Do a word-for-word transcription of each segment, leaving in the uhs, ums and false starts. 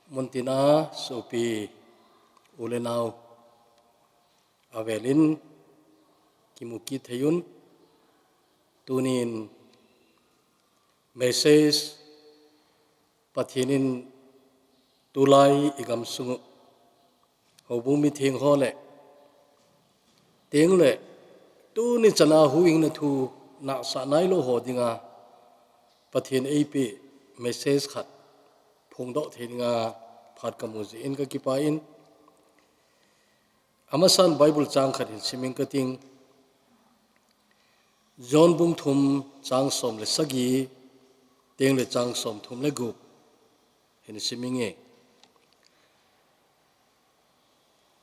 Muntina sopi u le nau, avelin kimu kit thei un, tunin message Pathen in tulai i gamsung u houbung mitheng ho le teng le tuni chana huhhingna thu nahsah nailou ho dinga Pathen eipeh message khat phongdoh thei dinga phat kamu jeh in kakipah in, amasan Bible chang khat hin simin kating. John bung thum chang som le sagi, teng le chang som thum le gup hin simin nge.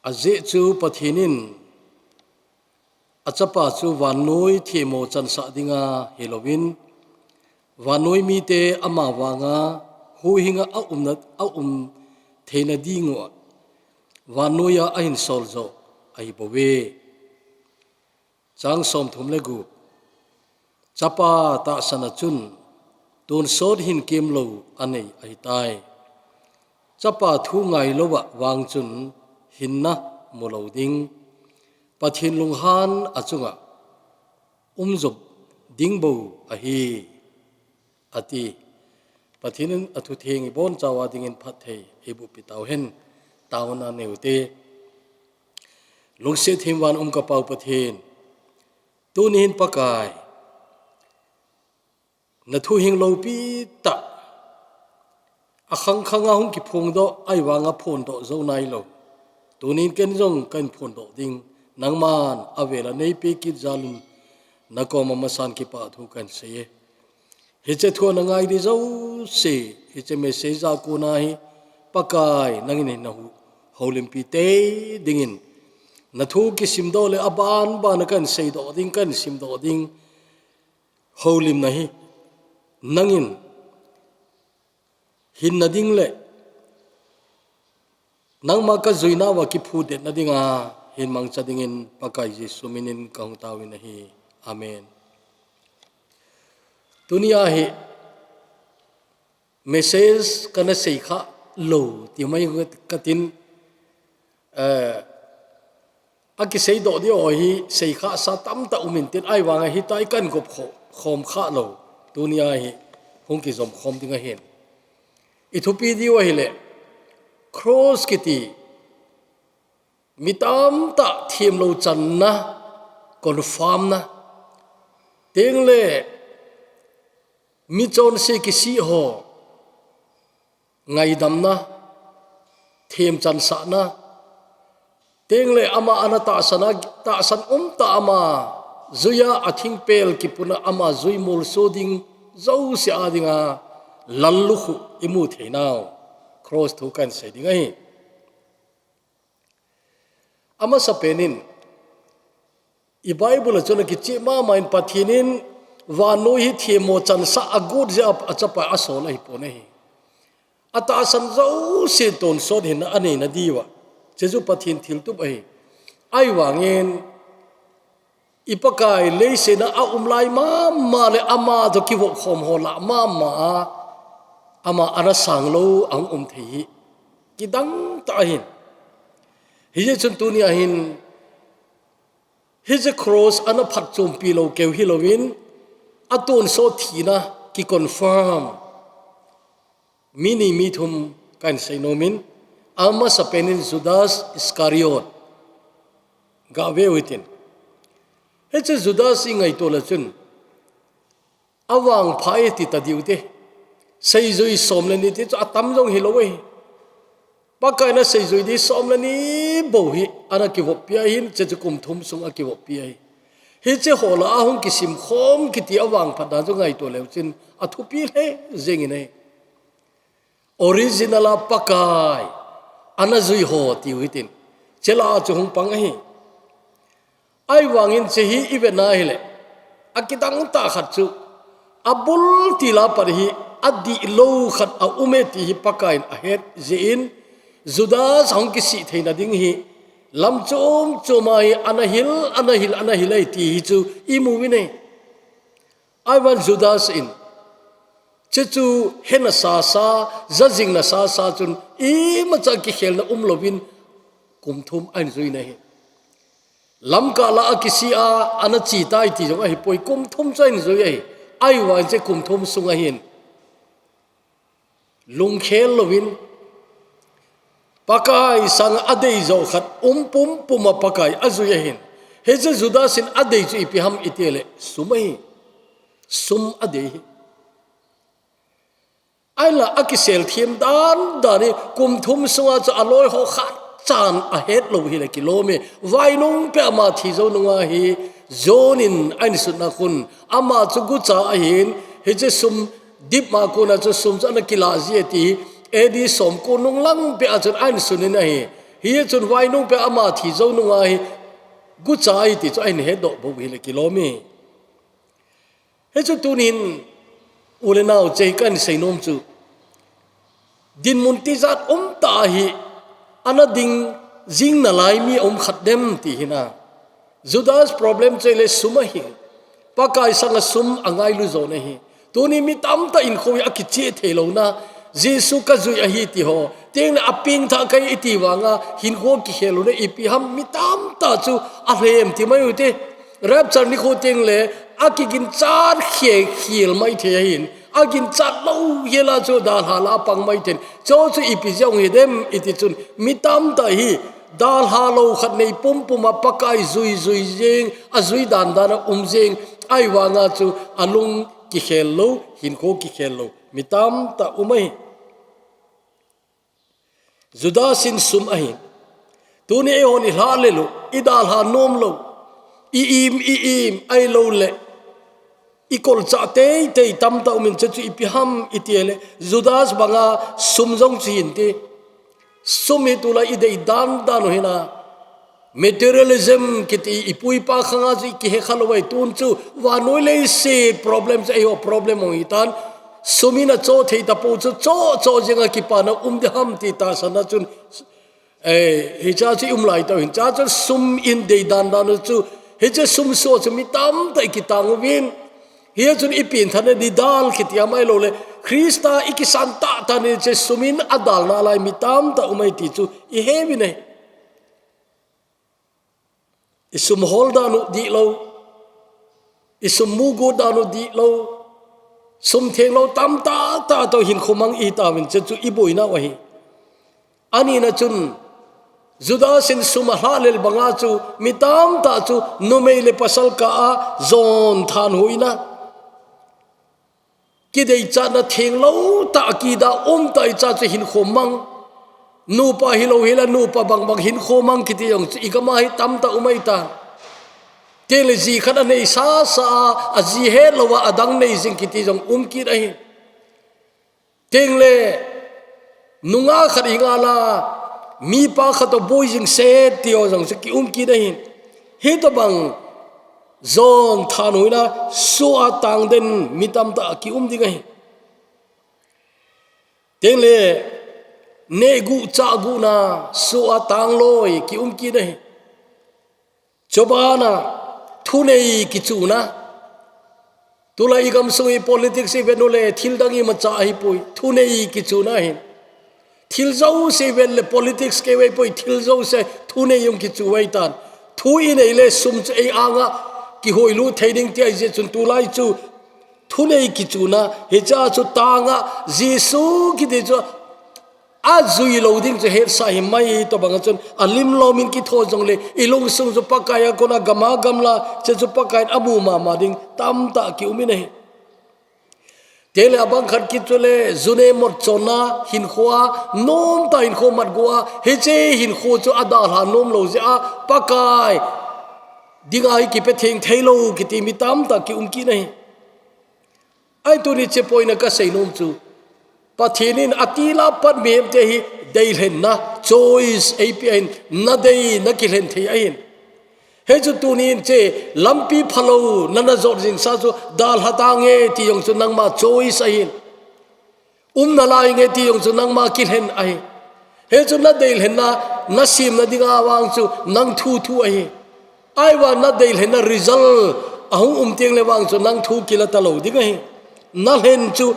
Ajeh chu Pathen in achapa chu vannoi themmo chansah dinga hilouvin, vannoi mite ama vanga huhhinga a umna, a um theina dingu a vannoiya ahin sol joh ahi bouve. Chang som thum le gup. Chapa tahsan a chun tonsot hin kemlou anei ahitai. Chapa thu ngailouva vang chun hinna mulou ding, Pathen lunghan achunga um jop ding bou ahi, ati. Pathen in athutheng i bonchauva dingin phatthei eiboh pi tauhen. Taona neiute. Lungset thim van um ka Pau Pathen, tuni hin Pakai, na thuhing loupi tah akhang khanga hung kiphongdoh, ahivanga phondoh jou nailou. Tunin ken jong kahin phondoh ding, nangman avela neipeh kit jal un, na koma masan kipah thu kahin seiye. Hiche thu ana ngai di jouse, hiche message a kona hi Pakai nangin hin na houlimpi tei dingin, na thu kisimdoh le aban bana kahin seidoh ding, kahin simdoh ding houlimna hi nangin hinna ding le nangma kajuinauva kiphudetna dinga hin mangcha dingin Pakai Jesu minin kahung taovin ahi. Amen. Tunia hi message kana seikhah lou ti mai katin, eh, akiseidoh diu hi seikhahsa tamtah um intin, ahivanga hitia kahin gop kho-, khom khah lou, tunia hi hung kijom khom ding ahin. I thupi diu ahile, cross kiti mi tamtah themlou channa, confirm na, teng le mi chonse kisih ho ngaidamna, themchansahna, teng le ama ana tahsan a, tahsan umtah ama juiya athingpel kipuna ama jui molso ding jouse a dinga lallukhuh imu theinau cross thu kahin sei ding ahi. Amasapen in, i Bible a chun akicheh mama in Pathen in vannoi hi themmo chansah agot jeh a achapa asol ahipon ahi. Atahsan jouse tonsot hinna aneina diuva, hiche chu Pathen thiltup ahi. Ahivangin, i Pakai leiset a aum lai mama le ama toh kivop khom ho lah mama a, ama ana sang lou ahung um thei hi kidang tah ahin. Hijeh chun tunia hin, hiche cross ana phatchompi lou keu hilouvin, atonsot thina kiconfirm mi ni mi thum kahin seinom in, amasapen in Judas Iscariot, gave u hitin. Hiche Judas i ngaito le chun, avangpha e ti tadiu te. Seijui som le ni ti chu atam jong hilou e. Pakai in aseijui di som le ni bou hi ana kivoppi ahin, hiche chu kum thum sung akivoppi ahi. Hiche ho lah a hung kisim khom kiti avangphatna chu ngaito leu chun athupi lheh jengin ahi. Original a Pakai ana jui ho tiu hitin, hiche lah a chu hung pang ahi. Ahivangin hiche hi i vetna hile, akidang tah khat chu, abul til a pat hi adihlou khat aum e ti hi Pakai in ahet jeh in, Judas ahung kisih theina ding hi lam chom chom a hi ana hil, ana hil, ana hil e ti hi chu imu uvin ahi. Ahivangin Judas in Chuchu hena sasa, zazingna sasa chun imacha kikhelna umlouvin kum thum ahin juina ahi. Lamkah la a kisi a ana chi tai ti jong ahipoi, kum thum chu ahin jui ahi. Ahivangin hiche kum thum sunga hin lungkhel louvin Pakai sanga adei jou khat um pumpum a Pakai ajui ahin. Hiche Judas in adei chu ipi ham itile sum ahi. Sum adei hi. Ahinla akisel them dan dan hi kum thum sunga chu aloi ho khatchan ahet lou hile kilom e. Vainung peh a ama thi jou nunga hi John in ahin sutna khun ama chu gucha ahin, hiche sum dip ma kona chu sum chu ana kilah ji e ti hi A D somko nung lang peh a chun ahin sunin ahi. Hichun vainung peh a ama thi jou nunga hi gucha ahi ti chu ahin hedoh bou hile kilom e. Hichu tunin u le nao, hiche hi kahin seinom chu dinmun tijat umtah hi ana ding jing nalai mi aum khat dem ti hi na. Judas problem chu ahile sum ahi. Pakai sanga sum angailu jo ahi. Tuni mi tamtah in kho hi akicheh thei louna, Jesu kajui ahi ti ho, tengle apengthah kahi iti vanga hinkho kikhel louna ipi ham, mi tamtah chu alhem ti mai ute. Rapture nikho tengle akiginchat khel khel mai thei ahin, aginchat lou hela chu dalha la apang mai thei. Chu chu ipi jeh a hung hi dem iti chun mi tamtah hi dalha lou khat nei pumpum a Pakai jui jui jeng, ajui dan dan a um jeng, ahivanga chu alung kikhel lou, hinkho kikhel lou mi tamtah um ahi. Judas in sum ahi. Tuni eihon ilhah lel u, idalha nom lou, i-im, i-im, ahilouleh ikolchah teitei tamtah umin, chuchu ipi ham itile Judas banga sum jong chu hinte. Sum hi tulai idei dan dan u hi na. Materialism kiti ipu ipa khanga chu ikihe kha lou ahi, tun chu vannoi leiset problem chu eiho problem hung hitan. Sum in achoh thei tapou chu, choh choh jenga kipana um ding ham ti tahsan a chun, eh, hiche chu i um lai tauhin. Chuche chun sum in dei dan dan u chu, hiche sum soh chu mi tamtah ikitang uvin. Hichun ipi in thanei ding, dal kiti ham ahilouleh Christa ikisan tahtah in hiche sum in adal nalai mi tamtah um ahi ti chu ihe uvin ahi. Isum hol dan u dihlou, isum mugot dan u dihlou, sum thenglou tamtah tah toh hinkho mang ihi tauvin, chuche chu iboina u ahi. Anina chun Judas in sum alhah lel banga chu mi tamtah chu numei le pasal kah a jon thanhoina, kideichatna thenglou tah, kida umtah, hiche chu hinkho mang. Nupa hilou hela nupa bangbang hinkho mang kiti jong chu igam a hi tamtah um ahitan. Tengle ji khat anei sasa a, aji hetlou a adang nei jing kiti jong um kit ahi. Tengle nungah khat hi ngal a, mipa khat toh boi jing set ti ho jong chu kium kit ahi. Hitobang jon thanhoina soh a tang den mi tamtah kium ding ahi. Tengle nehguh chahguhna soh a tang loi kium kit ahi. Chubana thunei kichuna. Tulai igamsung hi politics ivet uleh thil dang imacha ahipoi. Thunei kichuna ahin. Thil jouse ivet le politics keu ahipoi, thil jouse thunei jong kichu ahitan. Thu inei le sum chu ei anga kihoilut thei ding ti ahijeh chun tulai chu thunei kichuna, hiche chu tanga Jesu kiti chu ajui lou ding chu hetsah himai, tobanga chun alim lomin kitho jongle, ilungsung chu Pakai a kona gam a gamla, chuche chu Pakai in amu mama ding tamtah kium in ahi. Tengle abang khat kit chule, ju ne mot chonna hinkho a, nomtah hinkho mat go a, hiche hinkho chu adalha nomlou jeh a, Pakai dinga hi kipe theng theilou kiti mi tamtah kium kit in ahi. Ahi tuni hiche point a kaseinom chu, Pathen in atil a pat mihemte hi deilhenna, choice, eipeh ahin, nadei, nakilhen thei ahin. Hichu tunin hiche lampi phalou nana jot jingsa chu dalha tange ti jong chu nangma choice ahin. Um nalainge ti jong chu nangma kilhen ahi. Hichu nadeilhenna, nasemna dinga vang chu nang thu thu ahi. Ahivang nadeilhenna result ahung um tengle vang chu nang thu kila talou ding ahi. Nalhen chu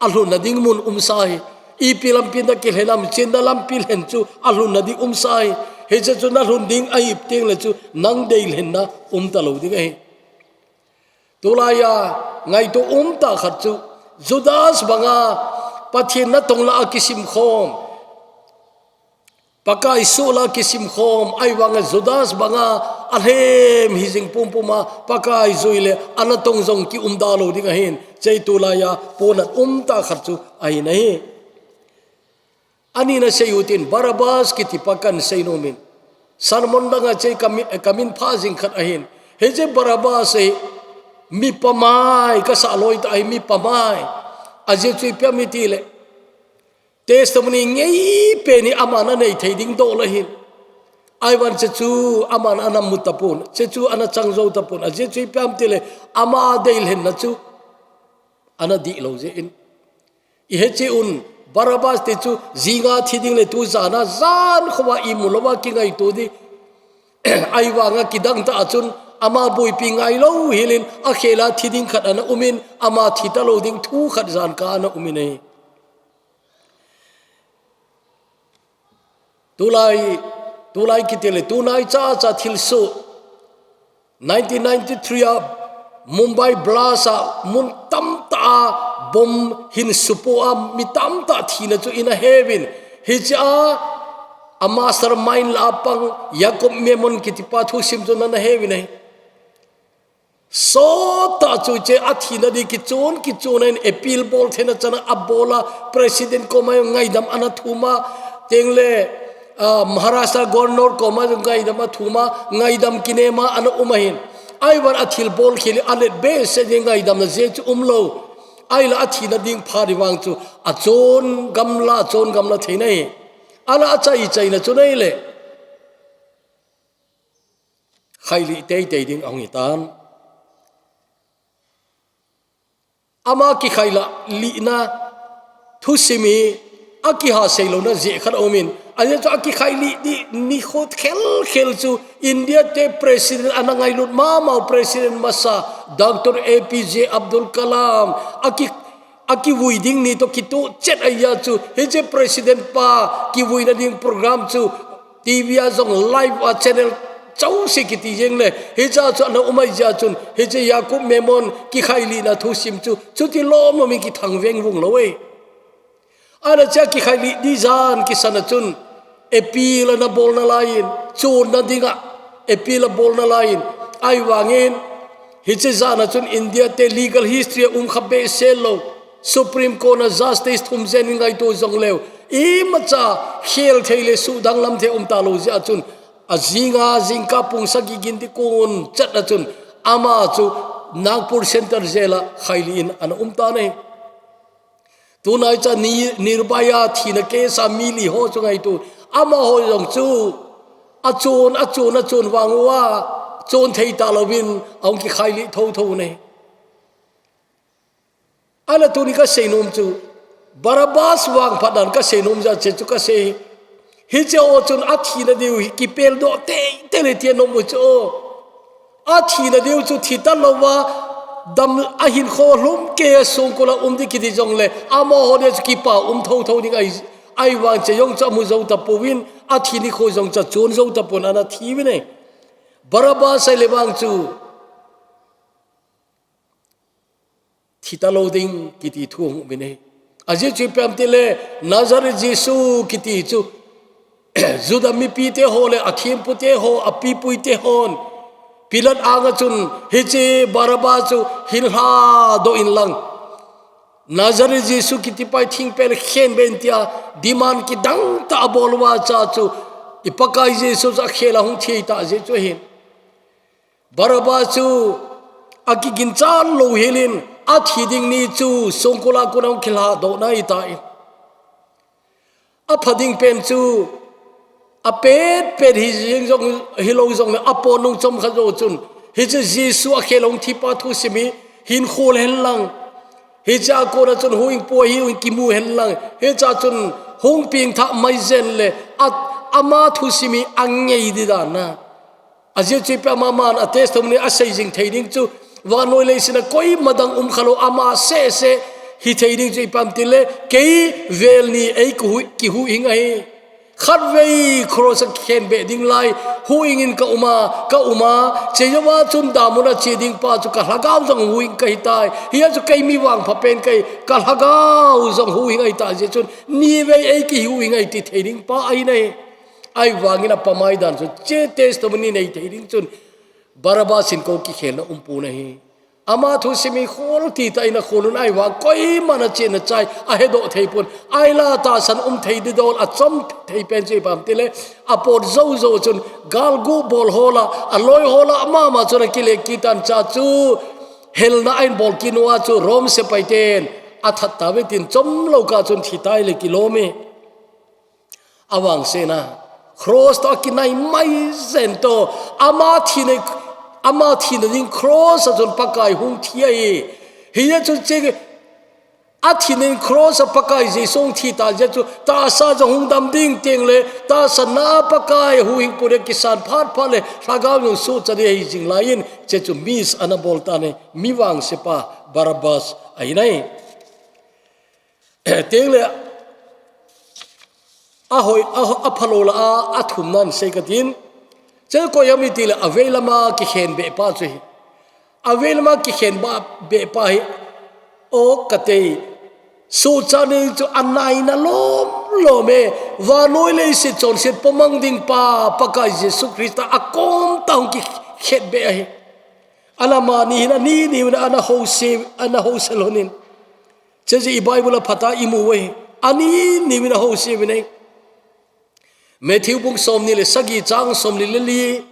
alhunna ding mun umsa hi. Ipi lampi nakilhen ham, chinna lampi lhen chu alhunna ding umsa hi. Hiche chu nalhun ding ahiteng le chu nang deilhenna umta lou ding ahi. Tulaiya ngaito umtah khat chu Judas banga Pathen natong lah a kisimkhom, Pakai soh lah a kisimkhom, ahivanga Judas banga alhem hijing pumpum a Pakai jui le anatong jong kiumda lou ding ahin, hiche tulaiya ponat umtah khat chu ahi nahi. Anina seiyu tin Barabbas kitipa kahin seinom in. Sermon danga hiche kamin, kamin phah jing khat ahin. Hiche Barabbas hi mipa mai kasah loi tah ahi, mipa mai. Ajeh chu ipi ham itile, testimony ngeipen hi aman anei thei ding doh lah ahin. Ahivang hiche chu aman ana mu tapon, hiche chu ana chang jou tapon. Ajeh chu ipi ham itile, ama deilhenna chu ana dih lou jeh in. Ihet cheh un, Barabbas ti chu jinga thi ding le tu jana jan khova imu louva kingaito ding. Ahivanga kidang tah a chun ama boipi ngai lou helin akhel a thi ding khat ana umin, ama thi talou ding thu khat jankah ana umin ahi. Tulai, tulai kiti le, tunai cha cha thilsoh. Nineteen ninety-three a Mumbai blast a mun tamtah a bomb hin supoh a mi tamtah thina chu ina heuvin. Hiche a, a mastermind lah a pang Yakub Memon kitipa thusim chu nana heuvin ahi. Sot tah chu hiche athina ding kichon, kichon in appeal bol theina chan a abol a, President koma ngaidam ana thum a, tengle, ah, Maharashtra Governor koma ngaidam athum a, ngaidam kinem a ana um ahin. Ahivang athil bolkhel hi alet behseh ding, ngaidamna jeh chu umlou. Ahinla athina ding phat hi vang chu achon gamla, achon gamla thei nahi. Ahinla achai chaina chu ahile khailih teitei ding ahung hitan. Ama kikhailih lihna thusim hi akiha seilouna jeh khat aumin, ajeh chu akikhailih ding nikho khelkhel chu India te President ana ngailut mamau President masa Doctor A P J Abdul Kalam aki akivui ding ni toh kitoh chet ahi a chu, hiche President pa kivuina ding program chu T V a jong live a channel chausi kiti jeng le, hiche a chu ana um ahi jeh a chun, hiche Yakub Memon kikhailihna thusim chu chuti lomlom in kithang vengvung lou e. Ana hiche kikhailih ding jan kisan a chun, appeal ana bol nalaiyin, chonna dinga appeal abol nalaiyin, ahivangin, hiche jan a chun India te legal history a um kha behseh lou, Supreme Court a justice thum jen in ngaito jongleu, imacha khel thei le sudanglam thei umta lou jeh a chun, ajinga jingkah pung sagi gin ding kon chat a chun, ama chu Nagpur Central Jail a khailih in ana um tan ahi. Tunai cha Ni-, Nirbhaya thina case a mi li ho chu ngaito. Amaho jong chu achon, achon, achon vang uva, chon thei talouvin, ahung kikhailih thotho u ahi. Ahinla tuni kaseinom chu, Barabbas vangphat dan kaseinom jeh a hiche chu kasei. Hiche ho chun athina diu hi kipeldoh teitei le tia nom u chu. Athina diu chu thi talouva, dam ahinkho lhumkeiya songkul a um ding kiti jongle, amaho dia chu kipa um thotho ding ahi, ahivang hiche jong chu amu jou tapouvin, athi nikho jong chu achon jou tapon ana thi uvin ahi. Barabbas ahile vang chu thi talou ding kiti thu ahung um in ahi. Ajeh chu ipi ham itile, Nazareth Jesu kiti chu Juda mipite ho le athempu te ho, apipui te hon Pilat anga chun hiche Barabbas chu hin lhadoh in lang, Nazareth Jesu kitipa hi thingpel khen be in tia demand kidang tah abol uva cha chu i Pakai Jesu chu akhel a hung thi tah jeh chu ahin. Barabbas chu akiginchat lou helin, athi ding ni chu songkul a kon ahung kilhadoh na ahitan. Apha ding pen chu, apet pet hi jeng jong, hilou jongle, apon nung chomkhat jou chun, hiche Jesu akhel a hung thipa thusim hi, hin khol hen lang. Hiche a kona chun hung pui hi, hung kimu hen lang. Hiche a chun hung pengthah mai jen le, a, ama thusim hi angei ding dan a. Ajeh chu ipi ham, aman a testimony asei jing thei ding chu, vannoi leiset a koima dang um khalou, ama seh seh, Hithei ding chu ipi ham itile, kei vel ni ei kihuhhing ahi. Khatvei cross a kikhenbeh ding lai huhhingin ka uma, ka uma, chejouva chun damun a che ding pa chu ka lhagao jong huhhing kahitai. Hia chu kei mi vangpha pen kahi, ka lhagao jong huhhing ahitah jeh chun nivei ei kihuhhing ahi ti thei ding pa ahi nahi. Ahivangin apamai dan chu che testimony nei thei ding chun Barabbas in kou kikhelna umpon ahi. Ama thusim hi khol titah in akhol un ahivang koiman achena chai ahedoh theipon. Ahila tahsan um thei didol achom thei pen chu ipi ham itile, apot joujou chun galgu bol hola, aloi hola amama chun akile kitan cha chu helna ahin bol kit uva chu Rom sepai ten athat tave tin chomlou kah chun thitai le kilom e. Avangsetna cross toh akinai maijen toh, ama thina, ama thina ding cross a chun Pakai hung thi ahi. Hia chun che athina ding cross a Pakai Jesu hung thitah jeh chu tahsa jong hung dam ding tengle tahsanna Pakai huhhingpu le kisan phatphat le lhagao jong suhcha ding ahi jing laiyin che chu miss ana bol tan ahi, mi vangsepa Barabbas ahi nahi. Tengle ahoi, a, aphalou lah a, athumnan sei katin. Che koi ham itile aveilama kikhenbeh pa chu ahi. Aveilama kikhenbeh pa hi, o katei, suhcha ding chu anaina lomlom e, vannoi leiset chonset pomang ding pa Pakai Jesu Christa akom tah hung kikhenbeh ahi. Alamani hin ani ni uvin ana hose, ana hose lhonin. Chejeh i Bible a phatah a imu uve. Ani ni uvin ahose uvin ahi. Matthew bung somni le sagi chang somli le li,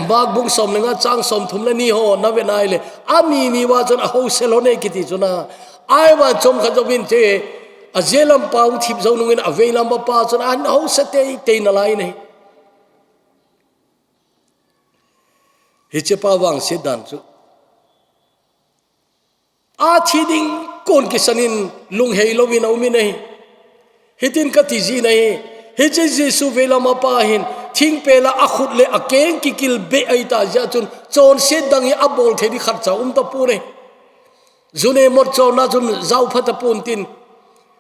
Mark bung som le nga chang somthum le ni ho navet nahile, ani ni uva chun ahose lhon e kiti chu ahi. Ahivang chomkhat jouvin che, ajellampa hung thip jou nungin aveilama pa chun ahose teitei nalai ahi. Hichepa vangset dan chu athi ding kon kisanin lunghei louvin aumin ahi. Hitin kati jin ahi. Hiche Jesu veilama pa hin thingpel a akhut le akeng kikilbeh ahitah jeh chun chonset dang hi abol thei ding khatcha umtapon ahi. Ju nemot chonna chun jao phatapon tin,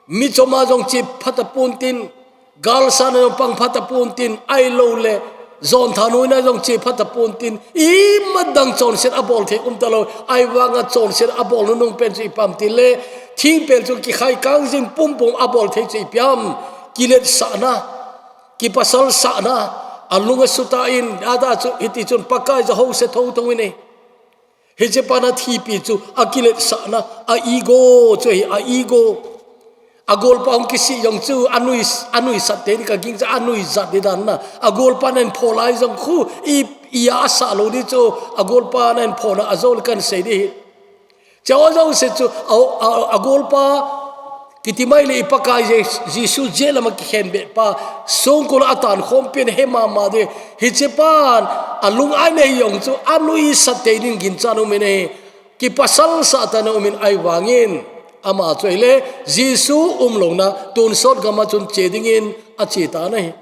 mi choma jong che phatapon tin, galsatna jong pang phatapon tin, ahilouleh jontha noina jong che phatapon tin, imadang chonset abol thei umtalou. Ahivanga chonset abol nunung pen chu ipi ham itile, thingpel chu kikhaikang jing pumpum abol thei chu ipi ham, kiletsahna, kipasalsahna, alung asutah in, atah chu hiti chun Pakai jong ahose thouthou in ahi. Hichepan athipi chu akiletsahna, a ego chu ahi, a ego. Agolpa hung kisih jong chu anui, anuisat teni kagingcha, anuijat ding dan ahi. Agolpan ahin pho lai jong khu i, ia asah lou ding chu, agolpan ahin phona ajoule kahin sei ding ahi. Chujou se chu a, a, agolpa kiti maile i Pakai Je-, Jesu jellam a kikhenbeh pa songkul a atankhompi ahi mama ding. Hichepan alung ahinei jong chu anuisat tei ding ginchat aumin ahi. Kipasalsah tah in aumin ahivangin ama chu ahile Jesu umlouna tonsot gam a chun che dingin ache tan ahi.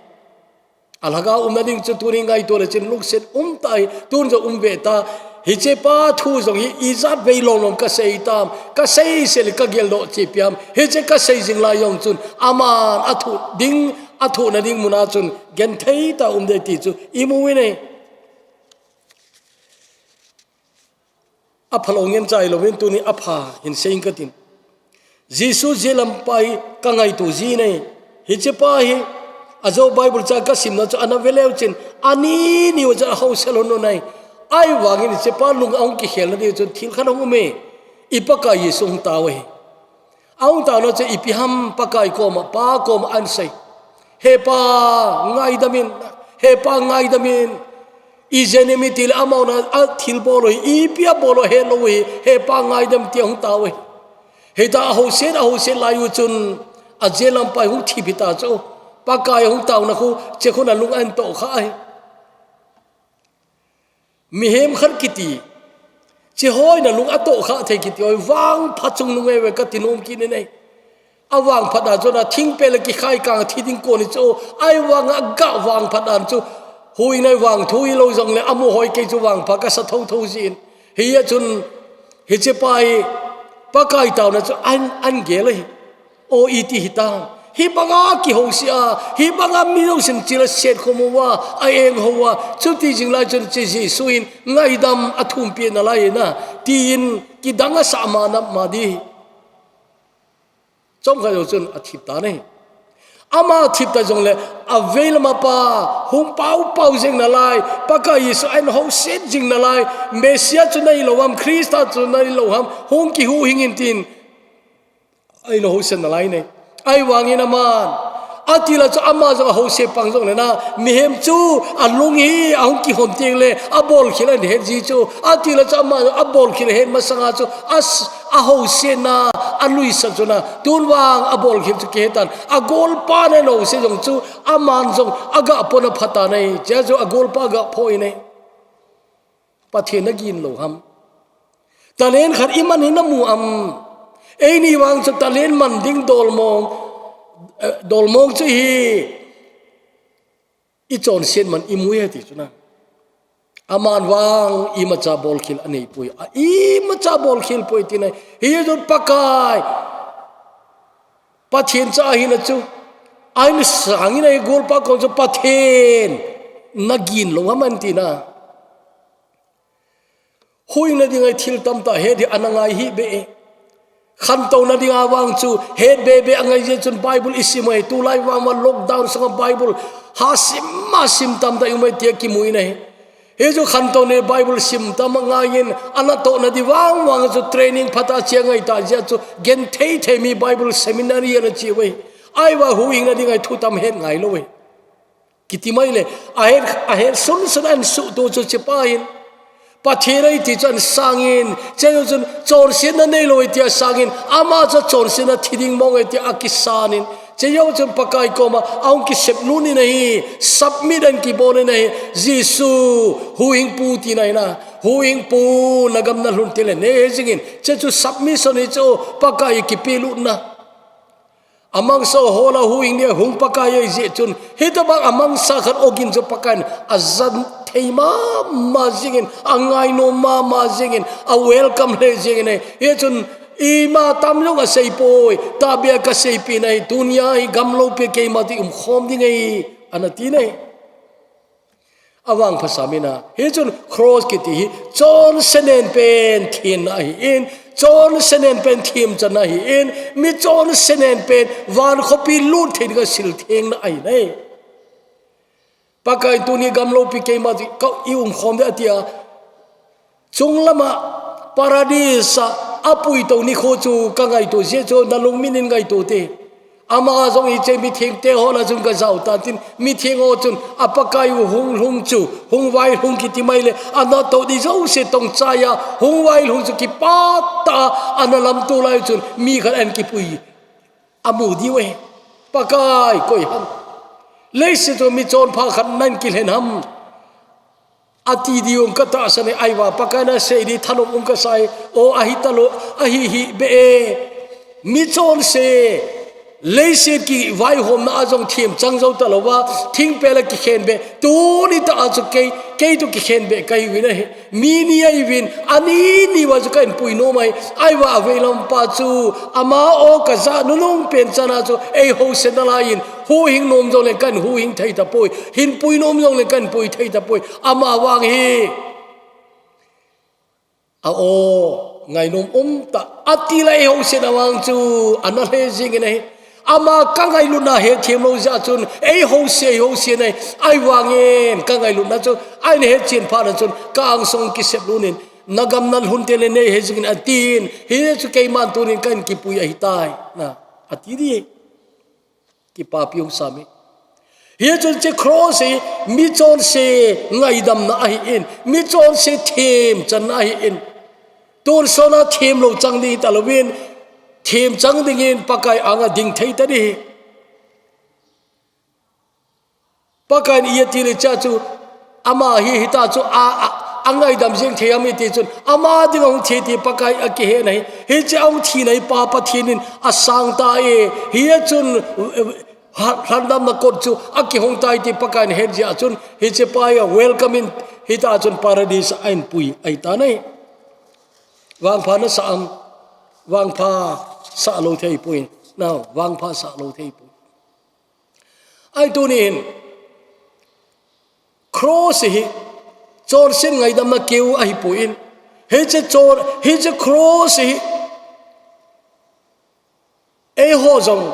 Alhagao umna ding chu tuni ngaito le chun lungset umtah ahi, tun jong umveta. Hichepa thu jong hi ijat vei lomlom kasei tam, kasei sel le kageldoh chu ipi ham. Hiche kasei jing lai jong chun aman athoh ding, athohna ding muna chun genthei tah a um ding ti chu imu uvin ahi. Aphalou ngen chai louvin tuni apha hin seiyin katin. Jesu jellampa hi kangaito jin ahi. Hichepa hi ajou Bible cha kasimna chu ana veleu chun ani ni uva chu ahose lhon un ahi. Ahivangin hichepa lung ahung kikhelna ding chun thil khat ahung um e. I Pakai Jesu hung tao ahi. Ahung taona chu ipi ham Pakai koma, Pa koma ahin sei. He Pa, ngaidamin, he Pa, ngaidamin. Ijeh inem itile amauna athilbol u hi, ipi abol u hetlou u hi, he Pa, ngaidam tia hung tao u hi. Hita ahoset, ahoset lai u chun ajellampa hi hung thip hita chu. Pakai hung taona khu, che khun alung ahin tohkhah ahi. Mihem khat kiti, che hoina lung atohkhah thei kiti, oi, vangpha chungnung eive kati nom kit in ahi. Avangphat dan chun athingpel a kikhaikang a thi ding kon hi chu, ahivanga aga vangphat dan chu, huhhingna vangthu hilou jongle amu hoi kei chu vangpha kasa thotho jin. Hia chun, hichepa hi, Pakai taona chu an, an gel ahi. O iti hitam. Hibanga kihouse a, hibanga mi jousen chil a set khom uva, a eng hou a, chuti jing lai chun hiche Jesu in ngaidam a thumpi nalai na, tin kidang asah ma nap ma di. Chomkhat jou chun athip tan ahi. Ama thip ta jongle, avei lama pa, hung pao pao jing nalai, Pakai Jesu ahin houset jing nalai, Messiah chu nahi lou ham, Christa chu nahi lou ham, hung kihuhhing in tin, ahin houset nalai ne. Ahivangin aman, ati la chu ama jong ahouse pang jongle na, mihem chu alung hi ahung kihon teng le, abolkhel ahin het ji chu, ati la chu ama jong abolkhel ahet masanga chu, as, ahouse na, aluisa chu na, tun vang abolkhel chu kihe tan, agolpa na house jong chu, aman jong aga pon apha tan ahi, chea chu agolpa aga pho in ahi. Pathen nagin lou ham. Talent khat iman hi namu am. Eini vang chu talent man ding dolmong, eh, dolmong chu hi ichonset man imu e ti chu na. Aman vang imacha bolkhel anei poi. A imacha bolkhel poi ti na. Hiche chu Pakai. Pathen cha ahina chu. Ahin sangin ahi golpa kong chu Pathen nagin lou ham ahin ti na. Huhhingna dinga thil tamtah het hi ana ngai hih beh e. Khantouna dinga vang chu het bebe angai jeh chun Bible isim ahi, tulai vang vang lockdown sunga Bible ha sim ma sim tamtah i um ahi tia kimu in ahi. Hichu khantouna Bible sim tam angaiyin, anatohna di vang vang chu training phatah a che angai ta jeh chu genthei thei mi Bible seminary ana che uve. Ahivang huhhingna dinga thu tam het ngai lou e. Kiti mai le, ahet, ahet sunsun ahin suhto chu hichepa hin. Pathen ahi ti chu ahin sangin, chejou chun chonsetna neilou ahi tia sangin, ama chu chonsetna thi ding mong ahi tia akisan in. Chejou chun Pakai koma, ahung kisep lut in ahi, submit ahin kibol in ahi, Jesu, huhhingpu tina ahi na, huhhingpu nagam nalhun teng le, nei hejing in, chechu submission hi chu, Pakai kipelutna. Amangsa ho la huhhing dia hung Pakai ahi jeh chun, hitabang amangsa khat ogin chu Pakai in ajan thei mama jingin, angainom mama jingin, a welcome lheh jingin ahi. Hichun ima tam jong asei poi, tahbeh a kaseipeh na ahi, tunia hi gamlou pi keima ti umkhom ding ahi, ana ti na ahi. Avangpha sam in a, hichun cross kiti hi, chonse nen pen thenna ahin, chonse nen pen themchanna ahin, mi chonse nen pen van khopi lut thei dinga sil thengna ahi nai. Pakai in tuni gamlou pi keima ti, ka i umkhom ding ahi tia, Chunglama Paradis a apuitou nikho chu kangaito jeh chu nalungmin in ngaito te. Ama jong hiche mithengte ho lah a chun kajao tan tin, mitheng ho chun a Pakai u hung lhung chu, hung vailhung kiti mai le, anatoh di jouse tongchai a, hung vailhung chu kipah tah a, ana lamto lai chun, mi khat ahin kipui. Amu diu ahi. Pakai, koi ham. Leiset chu michonpha khat nahin kilhen ham. Ati diu um katahsan e, ahivang Pakai in asei di thanom um kasai, o ahi talou, ahi hih beh e. Michonse, leiset kivaihomna a jong themchang jou talouva, thingpel a kikhenbeh, tuni tah a chu kei, kei toh kikhenbeh kahiuvin ahi. Mi ni ahiuvin, ani ni uva chu kahin puinom ahi, ahivang aveilam pa chu, ama o kajah nunung pen chan a chu, eihouse nalai in, huhhing nom jongle kahin huhhing thei tapoi, hinpui nom jongle kahin pui thei tapoi, ama vang hi. A o, ngainom um tah, ati lah eihousena vang chu, ana lheh jingin ahi. Ama kangailutna hetthem lou jeh chun, eihouse, eihouse nai, ahivangin kangailutna chu, ahin hetchen phat na chun, ka angsung kisep lut in, nagam nalhun teng le nei hejing in atin, hichu keiman tunin kahin kipui ahitai, na, ati di. Kipapi um sam e. Hichun hiche cross hi michonse ngaidamna ahin, michonse themchanna ahin. Tonsot a themlou chang ding talouvin, themchang dingin Pakai anga ding thei tading ahi. Pakai in iti le hiche chu, ama hi hita chu a, a, angaidam jeng thei ham iti chun, ama dinga hung thi ti Pakai akihet na ahi. Hiche ahung thina hi Pa Pathen in asang tai. Hichun, eh, lha-, lhandamna kot chu akihong tai ti Pakai in ahet jeh chun, hiche pa hi welcome in hita chun Paradis a ahin pui ahitai. Vangpha nasah am. Vangpha sah lou thei poi. Nao, vangpha sah lou thei poi. Ahi tunin, cross hi, chonset ngaidamna keu ahi poi. Hiche chon, hiche cross hi, eiho jong,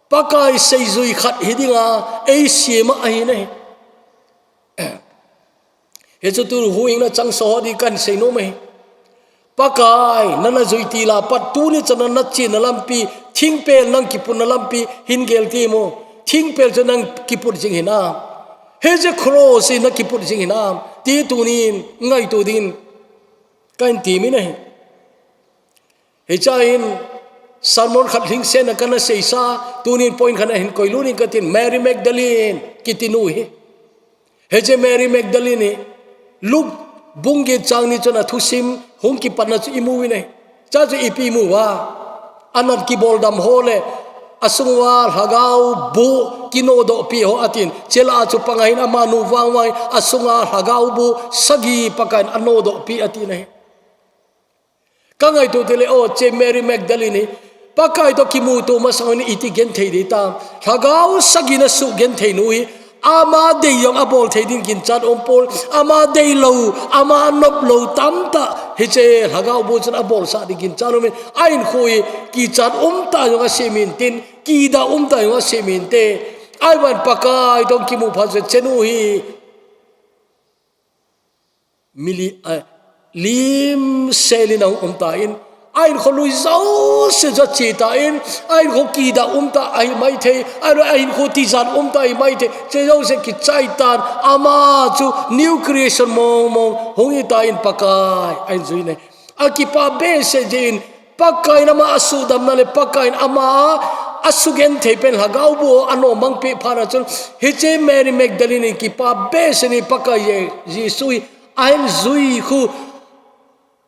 Pakai seijui khat hi dinga, eisem ahi nahi. Hichu tu huhhingna chang soh ding kahin seinom ahi. Pakai, nana jui til a pat tuni chan a nachena lampi, thingpel nang kiputna lampi, hin gel temo. Thingpel chu nang kiput jing hinam. Hiche cross hi na kiput jing hinam. Ti tunin, ngaito dingin, kahin temin ahi. Hichea hin sermon khat lhingsetna kana seisa, tunin point khat ahin koilut ning katin, Mary Magdalene kiti nu hi. Hiche Mary Magdalene hi, Luke bung get chang ni chun athusim, hung kipatna chu imu uvin ahi. Cha chu ipi imu uva. Anat kiboldam ho le, asunga lhagao bu kinodoh pi ho atin, chule achu panga hin amanu vangvang, asunga lhagao bu sagi Pakaiyin anodoh pi atin ahi. Ka ngaito tile, o, hiche Mary Magdalene hi, Pakai toh kimuto masang in iti genthei ding tam. Lhagao sagi in asuh genthei nu hi, ama dei jong abol thei ding ginchat umpoi, ama deilou, ama noplou tamtah, hiche lhagao bu chun abolsah ding ginchat umin, ahinkho hi, kichat umtah jong asem inte, kidah umtah jong asem inte, ahivangin Pakai toh kimu phat chun hiche nu hi, Mili, a, limsel in ahung um tan, ahinkho lui jouse chu ache tan, ahinkho kidah umtah ahi maithei, ahilou le ahinkho tijat umtah ahi maithei, hiche jouse kichai tan, ama chu new creation mong mong hung hi tan Pakai ahin jui in ahi. Akipah behseh jeh in, Pakaiyin ama asuhdamna le Pakaiyin ama asugenthei pen lhagao bu anomang peh phat a chun, hiche Mary Magdalene in kipah behseh in Pakai Je-, Jesu hi ahin jui khu,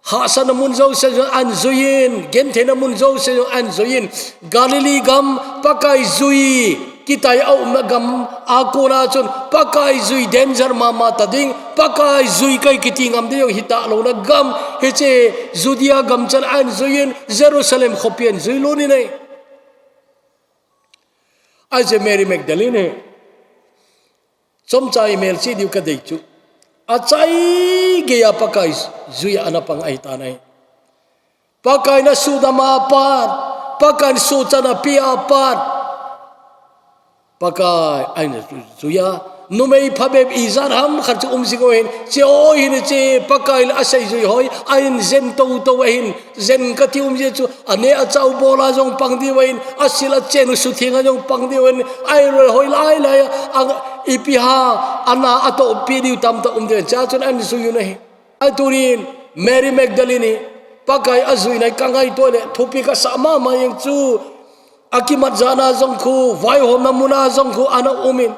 hahsatna mun jouse jong ahin jui in, gentheina mun jouse jong ahin jui in, Galilee gam Pakai jui kitai a umna gam a kona chun Pakai jui danger mama ta ding, Pakai jui kai kiti ngam ding jong hita louna gam, hiche Judea gam chan ahin jui in, Jerusalem khopi ahin jui lut in ahi. Ahi hiche Mary Magdalene hi, chomcha imelchih diu kadei chu, achaigei a Pakai jui a ana pang ahi tan ahi. Pakaiyin asuhdam a pat, Pakaiyin suhchan apeh a pat, Pakai ahin jui a, numei phabep ijat ham khat chu um jing u ahin, hiche ho hin hiche Pakai le aseijui ho hi ahin jen toto ahin, jen kati um jeh chu, aneh achah u bol a jong pang diu ahin, asil achen u sutheng a jong pang diu ahin, ahilou le hoilai lai a, a, ipi ham, ana atohpi diu tamtah um diu ahin, hichea chun ahin jui un ahi. Ahi tunin Mary Magdalene hi Pakai ajuina hi ka ngaito le thupi kasah mama jeng chu, akimat jat na jong khu, vaihomna mun a jong khu ana um in,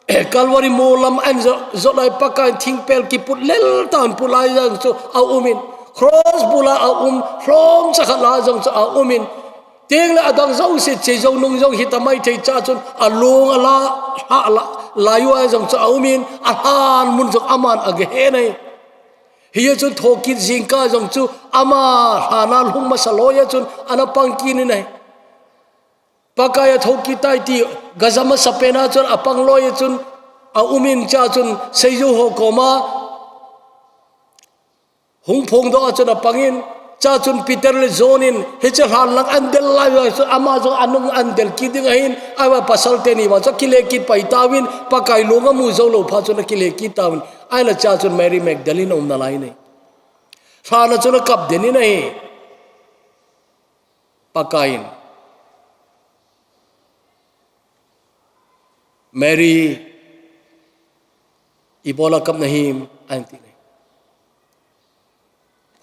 Calvary mol lam ahin jot, jot lai Pakaiyin thingpel kiput lel tah in put lai jong chu aum in, cross bul a aum, lhomcha khat lah a jong chu aum in, tengle adang jouse che jou nung jong hita maithei, hichea chun along ala, lha la, lai uva jong chu aum in, alhan mun jong aman agah e ahi. Hijeh chun thokit jingkah jong chu ama lhan a lhung masa loi a chun ana pang kit in ahi. Pakai athokit tai ti gajam masapen a chun apang loi a chun aum in, hichea chun seijou ho koma hung phongdoh a chun apang in, hichea chun Peter le John in hiche lhan lang ahin del lai uva chun ama jong anung ahin del kit ding ahin, ahivang pasal teni vang chu akile kit pai tauvin, Pakai long amu jou lou phat chun akile kit tauvin, ahile hichea chun Mary Magdalene aum nalai in ahi. Lhan a chun akap den in ahi. Pakaiyin, Mary, ibola kap nahim, ahin ti in ahi.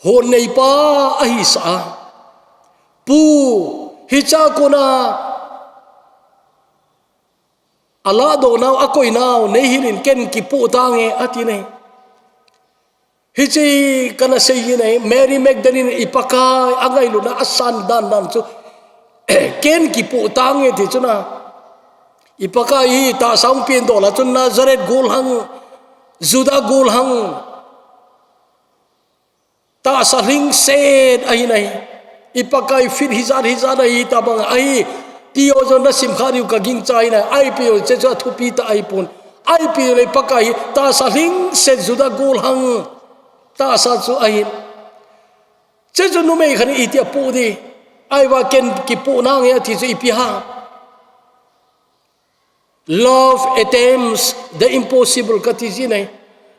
Hon neipa ahisah a, Pu, hichea kona alahdoh nau, akoi nau neihil in, ken kipoh tange, ati in ahi. Hiche kana sei in ahi, Mary Magdalene in i Pakai angailutna asan dan dan chu, ken kipoh tange ti chu na. I Pakai hi tahsa hung pengdoh lah a chun Nazareth golhang, Judah golhang, tahsa lhingset ahi in ahi. I Pakai fit hijat hijat ahi tabang ahi. Ti ho jong nasim kha diu kagingcha ahi na. Ipi jong hiche chu athupi tah ahipon. Ipi jong le Pakai hi tahsa lhingset Juda gollhang tahsa chu ahin. Hiche chu numei khat in iti apoh ding. Ahivang ken kipoh nange ati chu ipi ham. Love attempts the impossible kati jin ahi.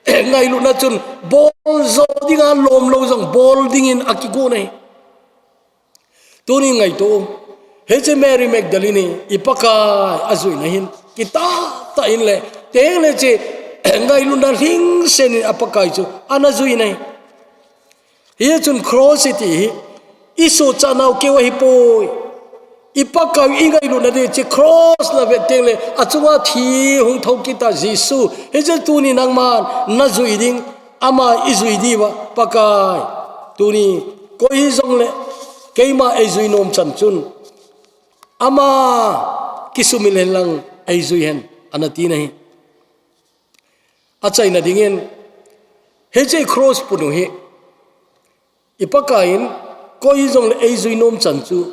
Ngailutna chun bol jo dinga lomlou jong bol dingin akigon ahi. Tunin ngaito. Hiche Mary Magdalene hi i Pakai ajuina hin kitah tah in le, teng le hiche ngailutna lhingset in a Pakai chu ana juina ahi. Hichun cross iti hi i sochatnau keu ahipoi. I Pakai i ngailutna ding hiche cross na vet teng le achunga thi hung thou kit a Jesu. Hiche tuni nangman najui ding, ama ijui diuva Pakai. Tuni koi hijongle keima eijui nom chan chun ama kisumil hen lang eijui hen ana tina ahi. Achaina dingin hiche cross put u hi i Pakai in koi hijongle eijui nom chan chu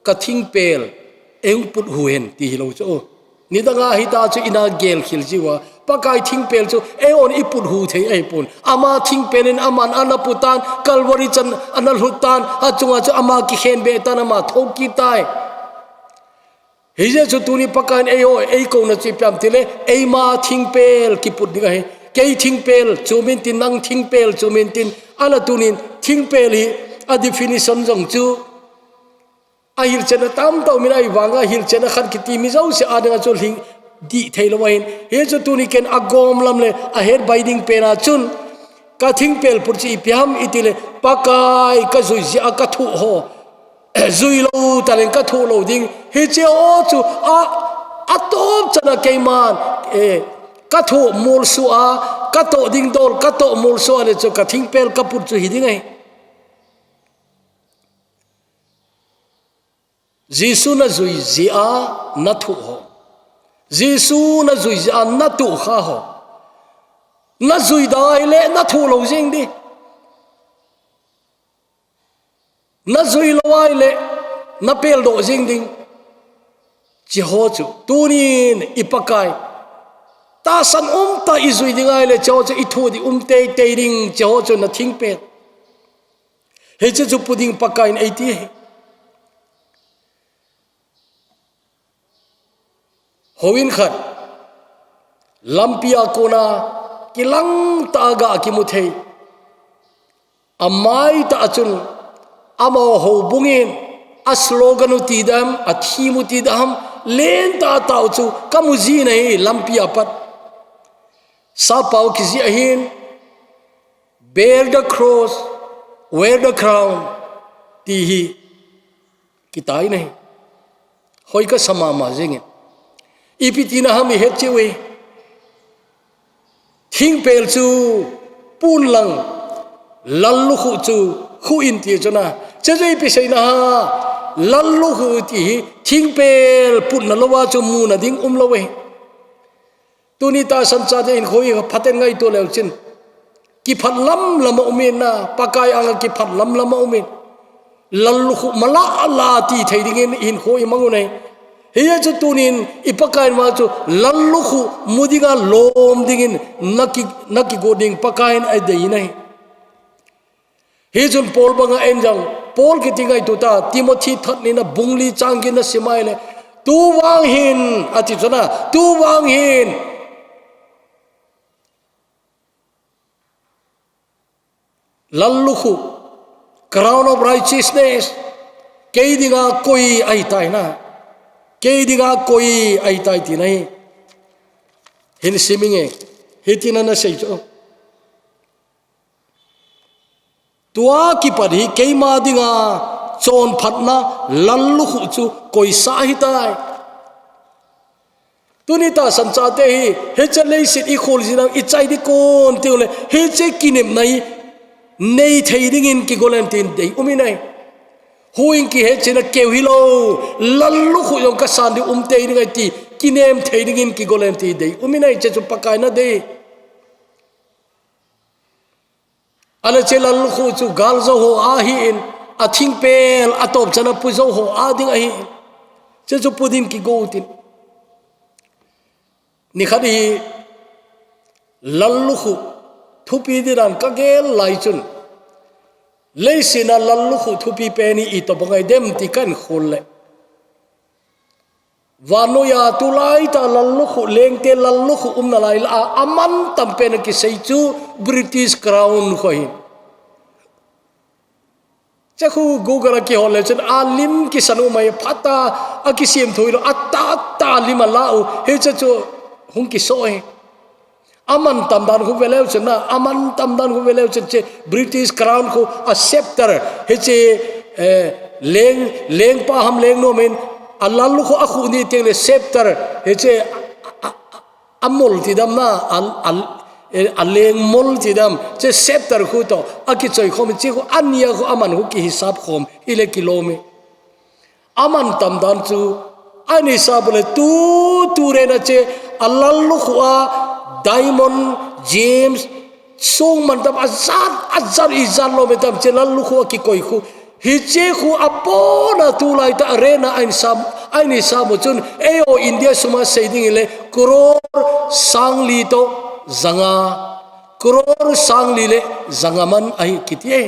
ka thingpel eihung put u hen ti hilou chu. Nidanga hita chu ina gelkhel jiuva Pakai thingpel chu eihon i put u thei ahipon. Ama thingpel in aman ana put tan, Calvary chan ana lhut tan, achunga chu ama kikhenbeh tan, ama thou kit tai. Hijeh chun tuni Pakai in eiho eikouna chu ipi ham itile, eima thingpel kiput ding ahi. Kei thingpel chumin tin, nang thingpel chumin tin, ahinla tunin thingpel hi a definition jong chu ahilchetna tamtah umin, ahivanga hilchetna khat kiti mi jouse a dinga chu lhing dih theilou ahin. Hichu tuni ken agom lam le ahet bai ding pena chun ka thingpel put chu ipi ham itile, Pakai kajui jeh a kathoh ho, jui lou taleng kathoh lou ding. Hiche ho chu a, atop chana keiman, eh, kathoh molso a, katoh ding dol, katoh molso a le chu ka thingpel kaput chu hiding ahi. Jesu najui jeh a nathoh ho. Jesu najui jeh a natoh kha ho. Najui dai le nathoh lou jeng ding. Najui lou ahile napeldoh jeng ding. Hiche ho chu tunin i Pakai tahsan umtah ijui ding ahile hiche ho chu ithoh ding um teitei ding, hiche ho chu nathingpel. Hiche chu put ding Pakai in eiti ahi. Houin khat lampi a kona kilangtah a ga kimu thei. Amai tah a chun amaho houbung in a slogan u ti dam, a theme u ti dam, lentah a tao chu kamu jin ahi lampi a pat. Sappao kijih ahin, "Bear the cross, wear the crown," ti hi kitai ahi. Hoi kasa mama jengin. Ipi tina ham ihet cheh uve. Thingpel chu pun lang, lallukhuh chu khuh in ti chu na. Hiche chu ipi seina ham, lallukhuh ti hi thingpel putna louva chu muna ding umlou ahi. Tuni tahsan chate hinkho hi phaten ngaito leu chun, kiphat lamlam a umin na, Pakai anga kiphat lamlam a umin. Lallukhuh mala la ti thei dingin hinkho imang u ahi. Hijeh chun tunin i Pakai in vang chu lallukhuh mu dinga lom dingin naki, nakigot ding Pakai in adei ahi. Hichun Paul banga en jong, Paul kiti ngaito ta, Timothy thot nina bung li chang get na sim ahile, tuvang hin, ati chu na, tuvang hin. Lallukhuh, crown of righteousness, kei dinga koi ahitai na, kei dinga koi ahitai tina hi. Hin sim inge, hitin ana sei chu. Tua kipat hi keima dinga chonphatna lallukhuh chu koisa ahitai. Tuni tahsan chate hi, hiche leiset i kholjin a i chai ding kon tiu le, hiche kinepna hi nei thei dingin kigolen tin dei um in ahi. Huin kihetchen a keu hilou, lallukhuh jong kasan ding um tei ding ahi ti, kinem thei dingin kigolen ti dei um in ahi, hiche chu Pakai in adei. Ahinla hiche lallukhuh chu galjou ho ahin, a thingpel a tawpchan a pu zo ho a ding ahi. Chuchu pu din kigo tin. Nikhat hi lallukhuh thupi ding dan ka gel lai chun, leiset a lallukhuh thupi pen hi itobang ahi dem ti kan khol le. Vannoiya tulai ta lallukhuh, lengte lallukhuh umna lai la a, a mantam pen a kisei chu British Crown khu ahi. Chu khu Google a kihol le chun a lim kisan u mai phat a, a kisiam thui lo, a ta, a ta lim a la u, hiche chu hung kiso e. A mantam dan khu veleu chun na, a mantam dan khu veleu chun hiche British Crown khu a scepter, hiche, eh, leng, lengpa ham lengnu ham in, a lallukhuh a khuh ni teng le scepter, hiche a, a, a, a mol ti dam na, a, a, eh, a leng mol ti dam, hiche scepter khu toh a kichoi khom, hiche khu a nia khu a man khu kihisap khom, hile kilom e. A mantam dan chu, a nei sa bole tu, tu rena hiche, a lallukhuh a, diamond, gems, song mantam a jat, a jat i jat lom e tam hiche lallukhuh a kikoi khu. Hiche khu a pona tulai ta a rena a nei sa, a nei sa mo chun, eiho India sum a sei ding le, crore sang li toh, ja nga, crore sang li le, ja nga man ahi kiti e.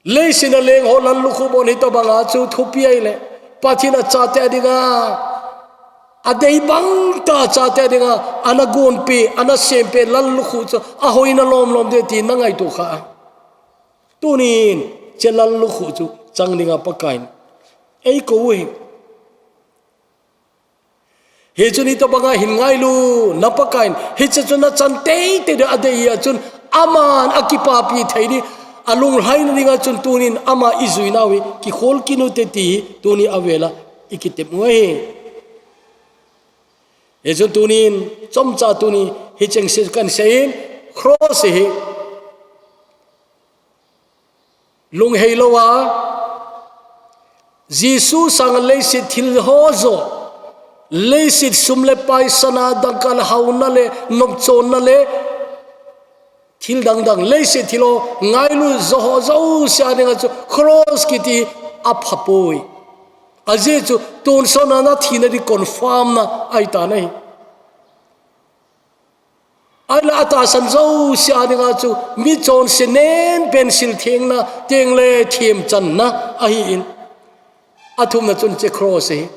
Leiset a leng ho lallukhuh bon hitobang a chu thupi ahi le, Pathen a chate a dinga, a dei bang ta chate a dinga, ana gonpeh, ana sempeh lallukhuh chu, a hoina lom lom ding ti na ngaito kha. Tunin, hiche lallukhuh chu, chang dinga Pakaiyin ei kou u ahi. Hichun hitobang a hin ngailu, na Pakaiyin, hiche chu na chan teitei ding a dei a chun, aman a kipapi thei ding, a lunglhaina dinga chun tunin ama i juinau hi, kikhol kit u hite ti, tuni a vel a, i kitep u ahi. Hichun tunin, chomcha tuni, hicheng se kan sei in, cross hi, lunghei lou a, Jesu sanga leiset thil ho joh, leiset sum le pai sana dangka le hauna le nopchonna le thil dang dang leiset thil ho ngailu joh ho jouse a dinga chu cross kiti a pha poi. Ajeh chu tonsot na na thina ding confirm na ahi tan ahi. Ahinla a tahsan jouse a dinga chu mi chonse nen pen sil thengna, teng le themchanna ahi in. A thumna chun hiche cross ahi.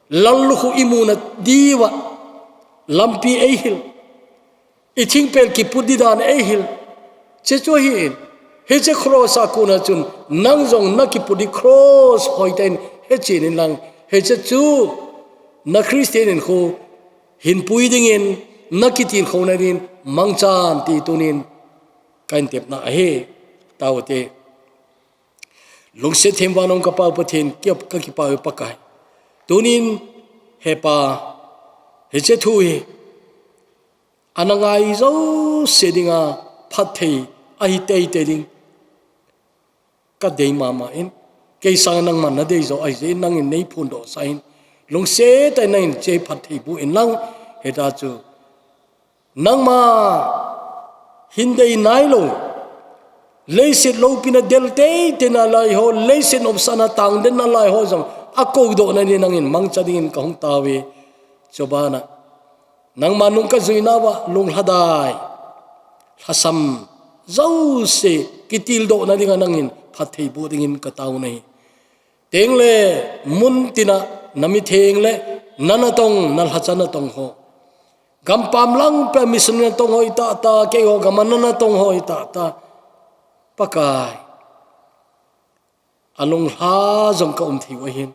Lallukhuh i muna diuva lampi ei hil. I thingpel kiput ding dan ei hil. Hiche chu ahi in. Hiche cross a kona chun nang jong na kiput ding cross hoitah in hechen in lang. Hiche chu na Christian hinkho hin pui dingin, na kitilkhouna dingin mangchan ti tunin ka hin tepna ahi. Tao te. Lungset them vannoi ka Pa u Pathen, ka, ka kipah u Pakai. Tunin he Pa, hiche thu hi ana ngai jouse dinga phatthei ahi teitei ding ka dei mama in, kei sanga nangman na dei jo ahi jeh in nangin nei phondoh sah in, lungset tah in nangin hiche phatthei boh in lang, hita chu nangma hin dei nailou, leiset loupina del teitei nalai ho, leiset nopsahna tangden nalai ho jong a koudohna dingin nangin mangcha dingin ka hung tao e. Chubana nangma nung ka juinauva lunglhadai, lhasam jouse kitildohna dinga nangin phatthei boh dingin ka tao nahi. Teng le mun tina na mitheng le na natong, na lhacha natong ho, gampam lang peh a mission natong ho hita ta, keiho gam a na natong ho hita ta, Pakai, a lunglha jong ka um thei u ahin.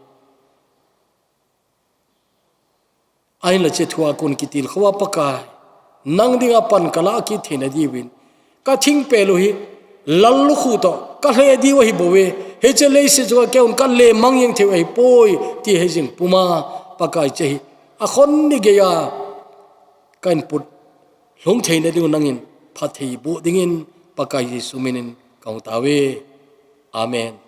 Ahinla hiche thua kon kitilkhou a Pakai, nang dinga pan ka lah kit theina diuvin, ka thingpel u hi lallukhuh toh ka lheh diu ahi bouve. Hiche leiset chunga keihon ka lemang jeng thei u ahipoi ti hejing puma Pakai hiche hi a khon ni geiya ka hin put lhung theina diu nangin phatthei boh dingin Pakai Jesu minin ka hung tao e. Amen.